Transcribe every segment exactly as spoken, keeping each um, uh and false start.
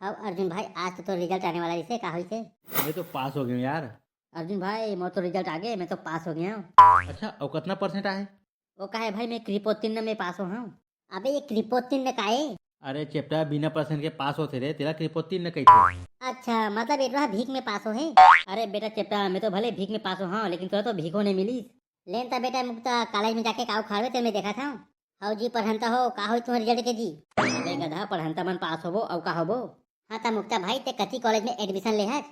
हव अर्जुन भाई, आज तो तोर रिजल्ट आने वाला रिसे, का होइसे? मैं तो पास हो गया हूँ यार। अर्जुन भाई, मोर तो रिजल्ट आ गए, मैं तो पास हो गया हूँ। अच्छा, और कितना परसेंट आए? वो का है भाई, मैं क्रिपोतिन में पास हो हूँ। अबे, ये क्रिपोतिन में का है? अरे चेपटा, बिना परसेंट के पास होथे रे, तेला क्रिपोतिन न कहिथे। अच्छा, मतलब एटवा भीख में पास हो है? अरे बेटा चेपटा, मैं तो भले भीख में पास हो, हाँ, लेकिन तोला तो भीखो नहीं मिलिस। लेन त बेटा मुक्ता, कॉलेज में जाके का उखाड़बे, तेल में देखा था। हव जी पढ़ंता हो, का होई तुम्हारे रिजल्ट के जी? अबे गधा, पढ़ंता मन पास होबो, अउ का होबो? हाँ त मुक्ता भाई, ते कति कॉलेज में एडमिशन ले हस?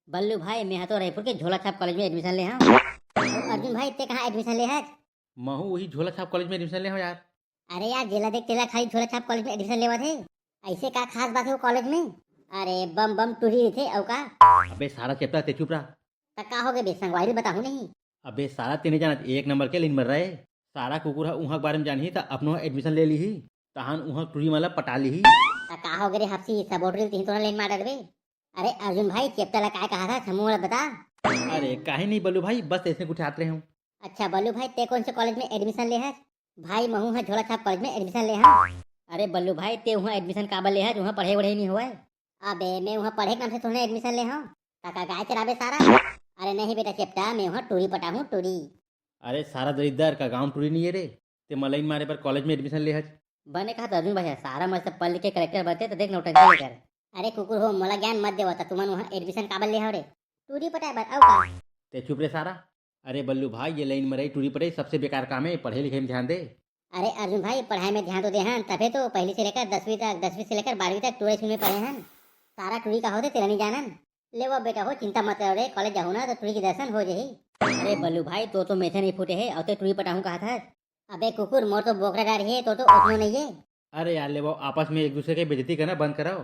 बल्लू भाई, मैं हा तो रायपुर के झोला छाप कॉलेज में एडमिशन ले हूँ। अउ अर्जुन भाई, ते कहाँ एडमिशन ले हस? महू वही झोला छाप कॉलेज में एडमिशन ले हूँ यार। अरे यार, जेला देख तेला खाली झोला छाप कॉलेज में एडमिशन लेवत हे। ऐसे का खास बात है वो कॉलेज में? अरे बम बम टूरी रहिथे, अउ का? अबे सारा चेपटा, ते चुप रहा। त का हो गए बे, संगवारी बताहू नहीं। अबे सारा, ते नहीं जानत, एक नंबर के लाइन मर रहे। सारा कुकुर हा उहाँ के बारे में जानही त अपनो एडमिशन ले लीही, तहान उहाँ टूरी मन ला पटा लीही। त का हो गए रे हफ्सी, सब ओटरी तिही तोला लाइन मार डरबे। अरे अर्जुन भाई, चेपटा ला काय कहा था, समूह वाला बता। अरे काहे नहीं बल्लू भाई, बस ऐसे कुछ आत रहे हूँ। अच्छा बल्लू भाई, ते कौन से कॉलेज में एडमिशन ले हस? भाई महू हा झोला छाप कॉलेज में एडमिशन ले हूँ। अरे बल्लू भाई, ते उहाँ एडमिशन काबर ले हस, उहाँ पढ़े वढ़े नहीं होवय? अबे मैं उहाँ पढ़े के नाम से थोड़े एडमिशन ले हूँ। त का गाय चराबे सारा? अरे नहीं बेटा चेपटा, मैं उहाँ टूरी पटाहूँ, टूरी। अरे सारा दरिद्दर, का गाँव टूरी नहीं है रे? ते मलाइन मारे बर कॉलेज में एडमिशन ले हस। बने कहा अर्जुन भाई, सारा मस्त पढ़ लिख के कलेक्टर बनते त देख नौटंकी लेकर। अरे कुकुर हो, मोला ज्ञान मत देवा, त तुमन उहाँ एडमिशन काबर ले हव रे? टूरी पटाए बर, अउ का? ते चुप रे सारा। अरे बल्लू भाई, ये लाइन में रही टूरी पटाई सबसे बेकार काम है, पढ़े लिखे में ध्यान दे। अरे अर्जुन भाई, पढ़ाई में ध्यान तो दे हन, तभे तो पहली से लेकर दसवीं तक, दसवीं से लेकर बारहवीं तक टूरे स्कूल में पढ़े हन। सारा टूरी का होथे तेला नहीं जानन। ले वो बेटा हो, चिंता मत करो रे, कॉलेज जाहू ना तो टूरी के दर्शन हो जाही। अरे बल्लू भाई, तो तो मेथे नहीं फूटे है, अउ ते टूरी पटाहूँ कहा था। अबे कुकुर, मोर तो बोकरा डाढ़ी है, तो तो उतनो नहीं है। अरे यार, ले वो आपस में एक दूसरे के बेइज्जती करना बंद कराओ।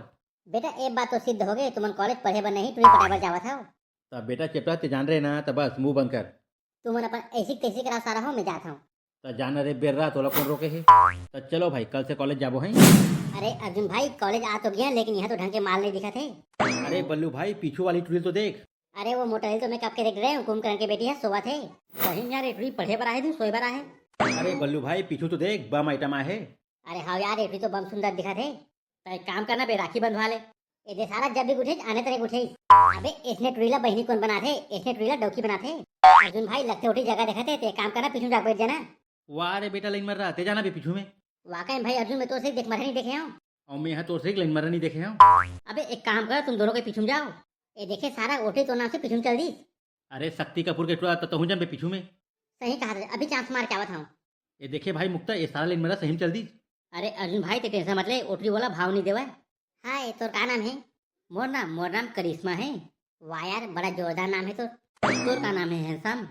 बेटा, एक बात तो सिद्ध हो गई, तुमन कॉलेज पढ़े बर नहीं, टूरी पटाए बर जावत हव। तब बेटा चेपटा, ते जान रहे ना, तब बस मुंह बंद कर। तुमन अपन ऐसी तैसी कराओ सारा हो, मैं जात हूँ। त जान रे बेर्रा, तोला कौन रोके है? त चलो भाई, कल से कॉलेज जाबो हैं। अरे अर्जुन भाई, कॉलेज आ तो गया, लेकिन यहाँ तो ढंग के माल नहीं दिखा थे। अरे बल्लू भाई, पीछू वाली टूरी तो देख। अरे वो मोटरसाइकिल तो मैं कब के देख रहे हूँ, कुंभकर्ण के बेटी है, सोवा थे। सही में यार, एक टूरी पढ़े बर आहे, तू सोए बर आहे। अरे बल्लू भाई, पीछू तो देख, बम आइटम आहे। अरे हाँ यार, एक टूरी तो बम सुंदर दिखा थे। त एक काम करना बे, राखी बंधवा ले। ए दे सारा, जब भी उठे आने तरह उठे। अबे इसने टूरी ला बहिनी कौन बनाथे? इसने टूरी ला डौकी बनाथे। अर्जुन भाई, लगथे ओटरी जगह देखा थे, ते काम करना, पीछू जाके बैठ जाना। वाह रे बेटा, लाइन मर रहा, ते जाना बे पीछू में। वाकई में भाई अर्जुन, मैं तो सिर्फ देख मरे नहीं देखे हूँ। और मैं यहाँ तो सिर्फ लाइन मर नहीं देखे हूँ। अबे एक काम कर, तुम दोनों के पीछू में जाओ। ए देखे सारा, ओटरी तो नाम से पीछू में चल दी। अरे शक्ति कपूर के टूरा, तो तहूँ जान बे पीछू में। सही कहा थे, अभी चांस मार के आवत हूँ। ए देखे भाई मुक्ता, ये सारा लाइन मर रहा, सही में चल दी। अरे अर्जुन भाई, ते टेंशन मत ले, ओटरी वाला भाव नहीं देवे। हाय, तोर का नाम है? मोर नाम, मोर नाम करिश्मा है। वाह यार, बड़ा जोरदार नाम है तोर। तोर का नाम है handsome?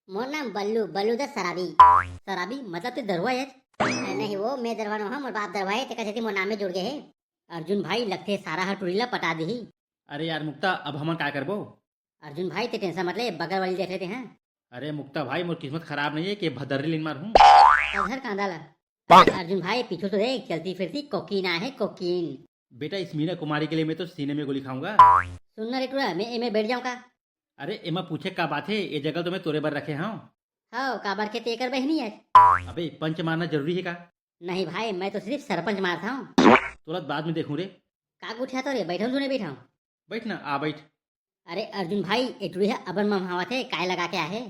मोर नाम बल्लू, बल्लू द शराबी। शराबी मतलब ते दरुआ है? अरे नहीं वो, मैं दरुआ नोहंव, मोर बाप दरुआ है, तेकर सेती मोर नाम में जुड़ गए है। अर्जुन भाई, लगथे सारा ह टूरी ला पटा दिही। अरे यार मुक्ता, अब हमन काय करबो? अर्जुन भाई, ते टेंशन मत ले, बगल वाली देख लेते हैं। अरे मुक्ता भाई, मोर किस्मत खराब नहीं है के भदर्री लाइन मारहूँ। अधर कांदा ला। अर्जुन भाई, पीछू तो देख, चलती फिरती कोकीन आहे, कोकीन। बेटा, इस मीना कुमारी के लिए मैं तो सीने में गोली खाऊंगा। सुन ना रे टूरा, मैं एमे बैठ जाऊं का? अरे एमा पूछे का बात है, ये जगह तो मैं तोरे बर रखे हूँ। हाँ, काबर के ते एकर बहिनी है। अबे पंच मारना जरूरी है का? नहीं भाई, मैं तो सिर्फ सरपंच मारता हूँ। तोला बाद में देखूं रे। का गुठिया तो रे, बैठा हूँ, सुने बैठा हूँ। बैठ ना, आ बैठ। अरे अर्जुन भाई, ए टूरी ह अब्बड़ ममहावत हे, काय लगा के आहे?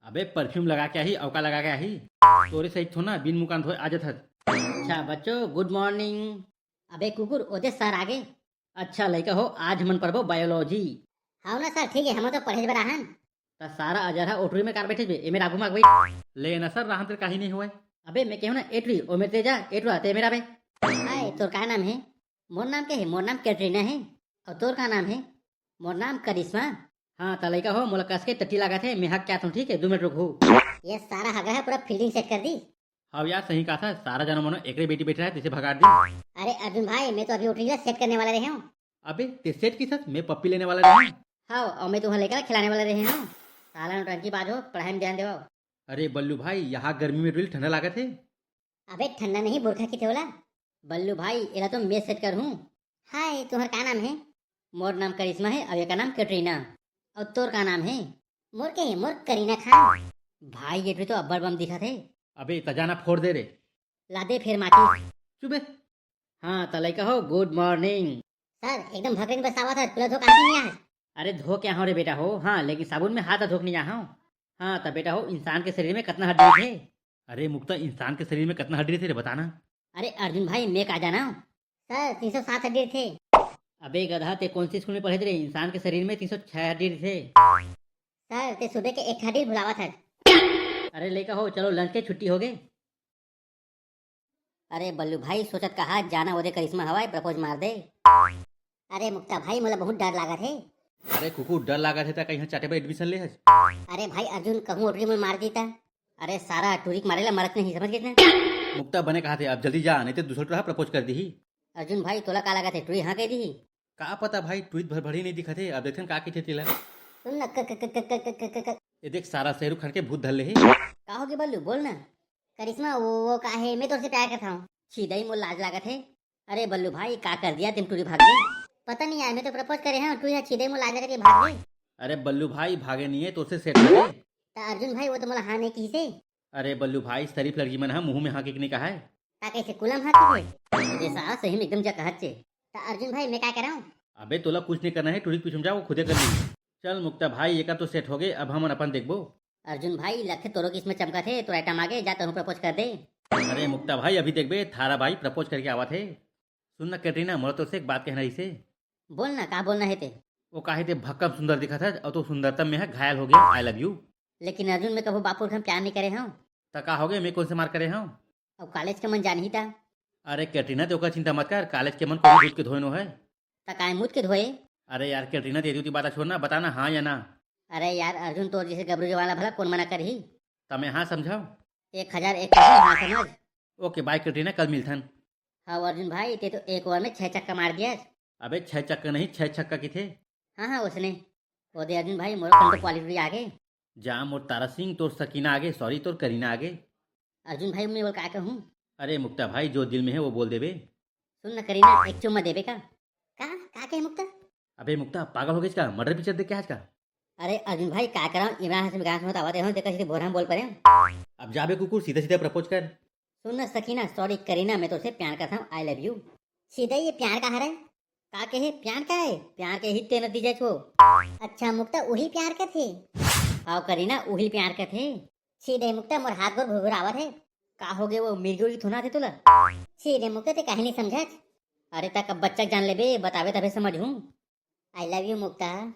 अबे परफ्यूम लगा के आही, अउ का लगा के आही? तोरे सही थो ना, बिन मुकान धोए आ जथत। अच्छा बच्चों, गुड मॉर्निंग। अबे कुकुर, ओदे सर आगे। अच्छा लइका हो, आज हमन पढ़बो बायोलॉजी। हाव ना सर, ठीक है, हमन तो पढ़े बर आहन। त सारा अजरहा ओटरी में कार बैठे बे, एमे रागू माग बैठ। ले ना सर, राहन तेरे काही नहीं हुए। अबे मैं कहूँ ना एटरी, ओ मेरे तेजा, एटरा ते मेरा बे। हाय, तोर का नाम है? मोर नाम के है? मोर नाम कैटरीना है। और तोर का नाम है? मोर नाम करिश्मा। हाँ, त लइका हो, मोला कस के टट्टी लागत है, मैं हग के आत हूँ, ठीक है? दो मिनट रुकहू। ये सारा हगरा है, पूरा फील्डिंग सेट कर दी। हाँ यार, सही कहा था, सारा जानो मनो एकरे बेटी बैठ रहा है, तिसे भगा दी। अरे अर्जुन भाई, मैं तो अभी ओटरी ला सेट करने वाला रहे हूँ। अबे, ते सेट किसस? मैं पप्पी लेने वाला रहे हूँ। हाँ, और मैं तुम्हें लेकर खिलाने वाला रहे हूँ। साला नौटंकी बाज हो, पढ़ाई में ध्यान देवाओ। अरे बल्लू भाई, यहाँ गर्मी में टूरी ला ठंडा लागत है। अबे ठंडा नहीं, बुरखा की थोला। बल्लू भाई, एला तो मैं सेट कर हूँ। हाय, तुम्हार का नाम है? मोर नाम करिश्मा है, और एकर नाम कैटरीना। और तोर का नाम है? मोर के है? मोर करीना खान। भाई, ये टूरी तो अब्बड़ बम दिखत है। अबे, त जाना फोड़ दे रे। ला दे फिर माचिस। चुप बे। हाँ, त लइका हो, गुड मॉर्निंग। सर, एकदम भकरिन बसावत हस, पूरा धो काहे नहीं आए? अरे धो के आहूं रे बेटा हो, हाँ, लेकिन साबुन में हाथ धो के नहीं आहूं। हाँ, त बेटा हो, इंसान के शरीर में कतना हड्डी होथे? अरे मुक्ता, इंसान के शरीर में कतना हड्डी रहिथे रे, बता ना। अरे अर्जुन भाई, मैं का जानव? सर, तीन सौ सात हड्डी रहिथे। अबे गधा, ते कौन से स्कूल में पढ़े रे? इंसान के शरीर में तीन सौ छह हड्डी रहिथे। सर, ते सुबह के एक हड्डी भुलावत हस। अरे लइका हो, चलो लंच के छुट्टी होगे। अरे बल्लू भाई, सोचत कहा जाना ओदे करिश्मा हवय, प्रपोज मार दे। अरे मुक्ता भाई, मोला बहुत डर लागत हे। अरे कुकुर, डर लागत हे त कहीं चाटे बर एडमिशन ले हस? अरे भाई अर्जुन, कहूँ ओटरी मोर मार दीता। अरे सारा टूरी के मारे ला मरत नहीं, समझ गे ना? मुक्ता बने कहा थे, अब जल्दी जा, नहीं तो दूसरा टूरा प्रपोज कर दीही। अर्जुन भाई, तोला का लागत हे, टूरी हाँ कह दीही? का पता भाई, टूरी भर भरी नहीं दिखत हे, अब देखन का कहिथे तेला। सुन ना, क- क- क- क- क- क- क- क- ए देख, सारा शेरू खान के भूत धर ले हे। का होगे बल्लू, बोल ना। करिश्मा, वो, वो का हे, मैं तोरसे प्यार करत हूँ। छी दई, मोर लाज लागत हे। अरे बल्लू भाई, का कर दिया तें, टूरी भाग गई? पता नहीं यार, मैं तो प्रपोज करे हूँ, टूरी हा छी दई, मोर लाज लागत हे, भाग गई। अरे बल्लू भाई, भागे नहीं है, तोरसे सेट हो गए। त अर्जुन भाई, वो तो मोला हाँ नहीं किहिसे। अरे बल्लू भाई, शरीफ लड़की मन हा मुंह में हाँ के नहीं कहा है। का कैसे कुलम हाँ किहिसे? ये सारा सही में एकदम जा कहत चे। त अर्जुन भाई, मैं का कराऊं? अबे तोला कुछ नहीं करना है, टूरी के पीछे में जा, वो खुदे कर ली। चल मुक्ता भाई, एका तो सेट हो गए, अब हमन अपन देखबो। अर्जुन भाई, लगथे तोरो किस्मत चमकत हे, तोर आइटम आगे, जा तहूँ प्रपोज कर दे। अरे मुक्ता भाई, अभी देखबे, थारा भाई प्रपोज करके आवत हे। सुन ना कैटरीना, मोला तोरसे एक बात कहना रहिसे। बोल ना, का बोलना हे ते? वो काहे ते भक्कम सुंदर दिखत हस, अउ तो सुंदरता में ह घायल हो गया, I love you। लेकिन अर्जुन, मैं कभू बाप पुरखा में प्यार नहीं करे हूँ। त का हो गए, मैं कौन से मार करे हूँ? अब कॉलेज के मन जानही ता। अरे कैटरीना, ते ओकर चिंता मत कर, कॉलेज के मन कोनो दूध के धोए नो है। त काय मुद के धोए? अरे यार कैटरीना, ते दूध की बात छोड़ ना, बता ना हाँ या ना। अरे यार अर्जुन, तोर जैसे गबरू जवान ला भला कौन मना करही? त मैं हाँ समझाओ। एक हजार एक हजार हाँ समझ। ओके बाय कैटरीना, कल मिलथन। हाँ अर्जुन भाई, ते तो एक ओवर में छह छक्का मार दिया। अबे छह छक्का नहीं, छह छक्का किथे? हाँ हाँ, उसने। वो दे अर्जुन भाई, मोर कम तो क्वालिटी आगे। जा मोर तारा सिंह, तोर सकीना आगे, सॉरी तोर करीना आगे। अर्जुन भाई, मैं बोल का कहूँ? अरे मुक्ता भाई, जो दिल में है वो बोल देबे। सुन न करीना, एक चुम्मा देबे का? का? का कहे मुक्ता? अबे मुक्ता, पागल हो गइस का? मर्डर पिक्चर देख के आज का? अरे अर्जुन भाई, का करां, इमरान हाशमी गाना सुनत आवत हूँ, देखा सीधे भोरहा में बोल परे। अब जाबे कुकुर, सीधा सीधा प्रपोज कर। सुन न सकीना, सॉरी करीना, मैं तोसे प्यार करता हूँ, I love you। सीधा ये प्यार का हरे? का कहे प्यार का है? प्यार के ही ते नतीजा छो। अच्छा मुक्ता, उही प्यार का थे? आओ करीना, उही प्यार का थे। सीधे मुक्ता, मोर हाथ गोड़ घुघुरावत है। का हो गए, वो मिर्गी उर्गी थोना थे तोला? सीधे मुक्ता, ते काहे नहीं समझत? अरे तक अब बच्चा जान लेबे, बतावे तबे समझ हूँ। I love you मुक्ता।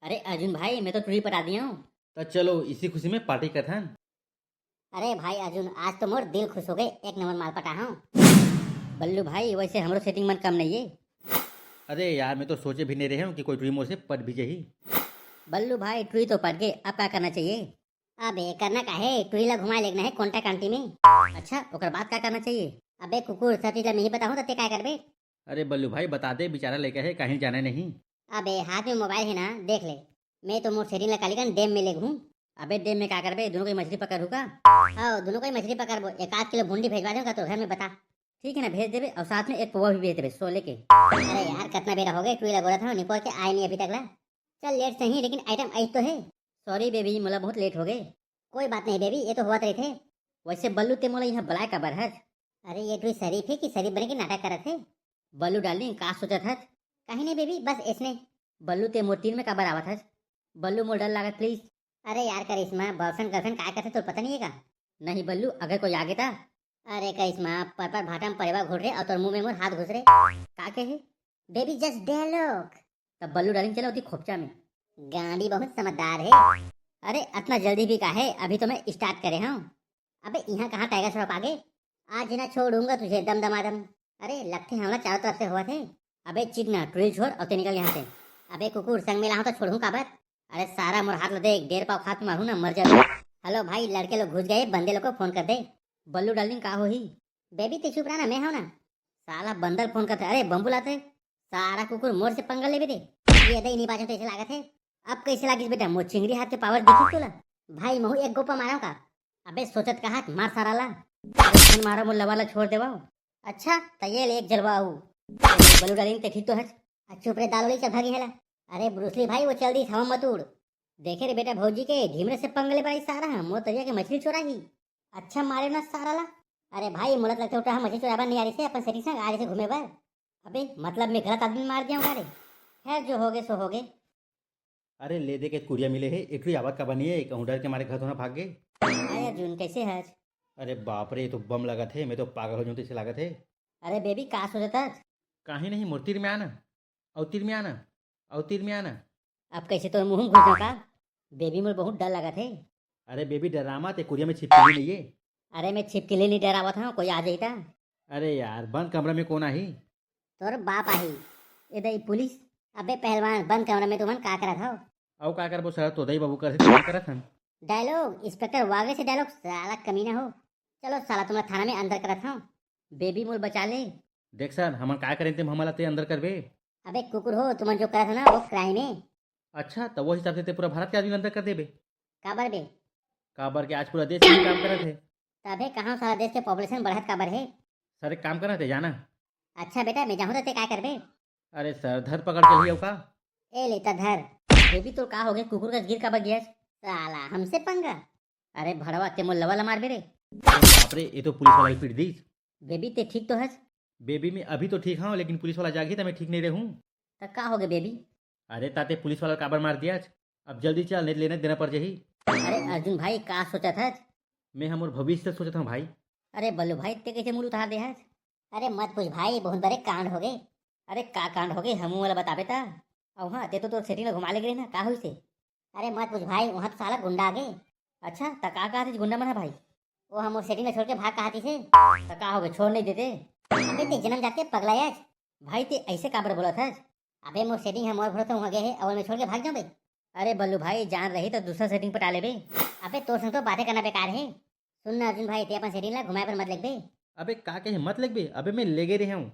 अरे अर्जुन भाई, मैं तो टूरी पटा दिया हूँ। तो चलो इसी खुशी में पार्टी करथन। अरे भाई अर्जुन, आज तो मोर दिल खुश हो गए, एक नंबर माल पटा हूँ। बल्लू भाई, वैसे हमरो सेटिंग मन कम नहीं है। अरे यार, मैं तो सोचे भी नहीं रहे हूँ कि कोई टूरी मोर से पट भी जही। बल्लू भाई, टूरी तो पट गए, अब का करना चाहिए? अबे करना का है, टूरी ला घुमाए लेगना है कोंटा कांटी में। अच्छा, ओकर बाद का करना चाहिए? अबे कुकुर, सब चीज ला मैं ही बताऊँ तो ते काय करबे? अरे बल्लू भाई, बता दे, बेचारा लइका है, कहीं जाने नहीं। अबे हाथ में मोबाइल है ना, देख ले। मैं तो मोर सेटिंग ला काली कन डैम में लेगहूँ। अबे डैम में का करबे, दोनों कोई मछली पकड़हू का? हाँ, दोनों कोई मछली पकड़बो, एक आध किलो भुंडी भेजवा देहूँ का तोर घर में, बता। ठीक है ना, भेज देबे, और साथ में एक पौवा भी भेज देबे, सो लेके। अरे यार, कितना बेरा हो गए, टूरी ला गोरत हूँ, निपोर के आए नहीं अभी तक ला। चल लेट सही, लेकिन आइटम आई तो है। सॉरी बेबी, मोला बहुत लेट हो गए। कोई बात नहीं बेबी, ये तो होवत रहिथे। वैसे बल्लू, ते मोला यहाँ बुलाए काबर हस? अरे ये टूरी शरीफ है कि शरीफ बने के नाटक करत है? बल्लू डार्लिंग, का सोचत हस? कहीं नहीं बेबी, बस ऐसने। बल्लू, ते मोर तीर में काबर आवत हस? बल्लू, मोर डर लागत प्लीज। अरे यार करिश्मा, बॉयफ्रेंड गर्लफ्रेंड काय करथे तोर पता नहीं है का? नहीं बल्लू, अगर कोई आगे ता? अरे करिश्मा, पर पर भाटा में परेवा घुट रहे और तोर मुंह में मोर हाथ घुस रहे। का कहे? Baby just dialogue. तब बल्लू डार्लिंग चलो उठी खोपचा में। गांडी बहुत समझदार है। अरे अतना जल्दी भी का है, अभी तो मैं स्टार्ट करे हूँ। अबे यहाँ कहाँ टाइगर श्रॉफ आगे? आज ना छोड़ूंगा तुझे दम दमादम। अरे लगथे हमला चारों तरफ से होवत है। अबे चिकना, टूरी छोड़ और ते निकल यहाँ से। अबे कुकुर, संग में लाहूं तो छोड़हूं काबर? अरे सारा मोर हाथ ला देख, डेढ़ पाव खा के मारहूं ना, मर जाबे। हेलो भाई, लड़के लोग घुस गए, बंदे लोग को फोन कर दे। बल्लू डार्लिंग का होही? बेबी ते चुप रहा ना, मैं हूं ना। साला बंदर फोन करथे, अरे बम्बू लाथे। सारा कुकुर मोर से पंगा लेबे दे। ये दे नहीं बाजो तो ऐसे लागत है। अब कैसे लागिस बेटा, मोर चिंगरी हाथ के पावर दिखिस तोला? भाई महू एक गोपा मारव का? अबे सोचत कहा मार सारा ला। अबे मारो मोर लवर ला छोड़ देवा। अच्छा, त ये ले एक जलवा आऊ। बलू डार्लिंग ते ठीक तो हच। आ चुप रे दाल वाली चल भागी हेला। अरे ब्रूसली भाई वो चल दी हवा मत उड़। देखे रे बेटा भौजी के ढीमरे से पंगले बड़ाई सारा है, मोर तरिया के मछली चोरा ही। अच्छा मारे ना सारा ला। अरे भाई मोला त लगता उठा मछली चोराबा नहीं आ रही से अपन सेटिंग संग आ रही से घूमे बर। अबे, मतलब मैं गलत आदमी मार दिया हूँ का रे? खैर, जो होगे सो होगे। अरे, ले दे के कुरिया मिले हे, एकरी आवत का बनी है, कहूँ डर के मारे घर धोना भाग गए। हाय अर्जुन, कैसे हस? अरे बाप रे, ये तो बम लगत हे, मैं तो पागल हो जाऊँ तैसे लागत हे। अरे बेबी, का सोचत हस? काहे नहीं, मोर तीर में आना, अउ तीर में आना, अउ तीर में आना। अब कैसे तोर मुंह में घुस जाऊँ का? बेबी, मोर बहुत डर लगत हे। अरे बेबी, डरा मत, ये कुरिया में छिपकली नहीं है। अरे मैं छिपकली नहीं डरावत हूँ, कोई आ जाई ता। अरे यार, बंद कमरा में कौन आही? तोर बाप आही। ए दई पुलिस। अबे पहलवान, बंद कमरा में तुमन का करत हव? अउ का करबो सर, तो दई बाबू करथे, तो का करत हन। डायलॉग, इंस्पेक्टर वागले से डायलॉग, साला कमीना हो। चलो साला, तुमला थाना में अंदर करत हव। बेबी मोल बचा ले। देख सर, हमन का करें ते हमला ते अंदर करबे? अबे कुकुर हो, तुमन जो करत हो ना, वो क्राइम है। अच्छा, तो वो हिसाब से ते पूरा भारत के आदमी अंदर कर देबे। काबर बे? काबर के आज पूरा देश में काम करत हे। तबे कहाँ साला देश के पॉपुलेशन बढ़त काबर हे? सर, एक काम करना ते जाना। अच्छा बेटा, मैं जाहूँ त ते काय करबे? अरे सर, धर पकड़ के लियो का? ए ले त धर। बेबी, तोर का होगे? कुकुर कस गिर काबर गियस? साला, हमसे पंगा? अरे भड़वा, ते मोर लवर ला मारबे रे। अरे बाप रे, ये तो पुलिस वाला ही पीट दीस। बेबी, ते ठीक तो हस? बेबी, मैं अभी तो ठीक हूँ, लेकिन पुलिस वाला जागही त मैं ठीक नहीं रहूँ। त का होगे बेबी? अरे ताते पुलिस वाला काबर मार दियाच? अब जल्दी चल, नहीं तो लेना देना पड़ जाही। अरे अर्जुन भाई, का सोचत हस? मैं हमर भविष्य सोचत हूँ भाई। अरे बल्लू भाई, ते कैसे मुंह उतार दे हस? अरे मत पूछ भाई, बहुत बड़े कांड हो गए। अरे का कांड हो गए, हमू वाला बताबे ता। अउ हाँ, ते तो तोर सेटिंग ला घुमा ले गए ना, का होइस हे? अरे मत पूछ भाई, वहाँ तो साला गुंडा आ गए। अच्छा, त का कहा थे गुंडा मन ह भाई? वो हमर सेटिंग ला छोड़ के भाग कहा थे। त का हो गए, छोड़ नहीं देते? अबे ते जन्म जात के पगला है। भाई ते ऐसे काबर बोलत हस? अबे मोर सेटिंग ह मोर भरोसे वहाँ गए है, अउ मैं छोड़ के भाग जाऊँ बे? अरे बल्लू भाई, जान रही तो दूसरा सेटिंग पटा लेबे। अबे तोर संग तो बातें करना बेकार है। सुन ना अर्जुन भाई, ते अपन सेटिंग ला घुमाए पर मत लगबे। अबे का कहे मत लगबे? अबे मैं लेगे रहे हूँ।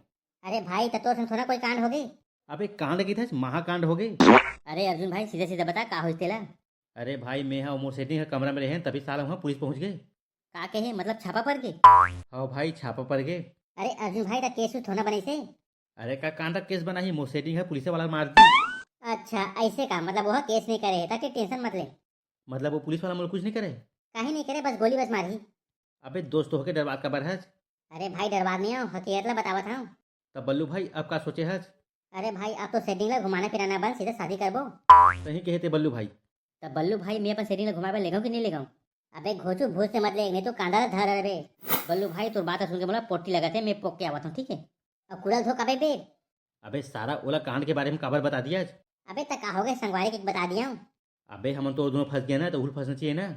अरे भाई, त तोर संग थोड़ा कोई कांड हो गए? अबे कांड की था, महाकांड हो गए। अरे अर्जुन भाई, सीधा सीधा बता, का होइस तेला? अरे भाई, मैं हा मोर सेटिंग ह कमरा में रहे, तभी साला वहाँ पुलिस पहुँच गए। का कहे, मतलब छापा पड़ गए? हाँ भाई, छापा पड़ गए। अरे अर्जुन भाई, त केस उस थोड़ा बनाइस हे? अरे का कांड केस बनाही, मोर सेटिंग ह पुलिस वाला मार दी। अच्छा, ऐसे का मतलब, वो केस नहीं करे है, ताकि टेंशन मत ले। मतलब वो पुलिस वाला मोला कुछ नहीं करे? काहे नहीं करे, बस गोली बस मारही। अबे दोस्त होके डरवात काबर हस? अरे भाई, डरवात नहीं हूँ, हकीकत ला बतावत हूँ। तब बल्लू भाई, अब का सोचे हस? अरे भाई, अब तो सेटिंग ला घुमाना फिराना बंद, सीधा शादी करबो। सही कहे ते बल्लू भाई। तब बल्लू भाई, मैं अपन सेटिंग ला घुमाए बर लेगाऊं कि नहीं लेगाऊं? अबे घोचू, भूत से मत ले, नहीं तो कांदा ला धर रे। बल्लू भाई, तोर बात सुन के मोला पोटी लगत है, मैं पोक के आवत हूँ, ठीक है? अब कुड़ल धो कबे बे? अबे सारा ओला कांड के बारे में काबर बता दिया आज? अबे त का हो गए, संगवारी के बता दिया हूँ। अबे हमन तो दोनों फंस गया ना, तो उहू फंसना चाहिए ना।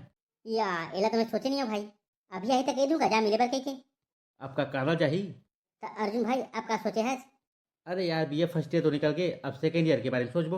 या, एला तो मैं सोचे नहीं हूँ भाई। अभी आई तक ए दूंगा जा मिले बर कह के। अब का काला जाही? त अर्जुन भाई, अब का सोचे हस? अरे यार, बीए फर्स्ट ईयर तो निकल गए, अब सेकंड ईयर के बारे में सोचबो।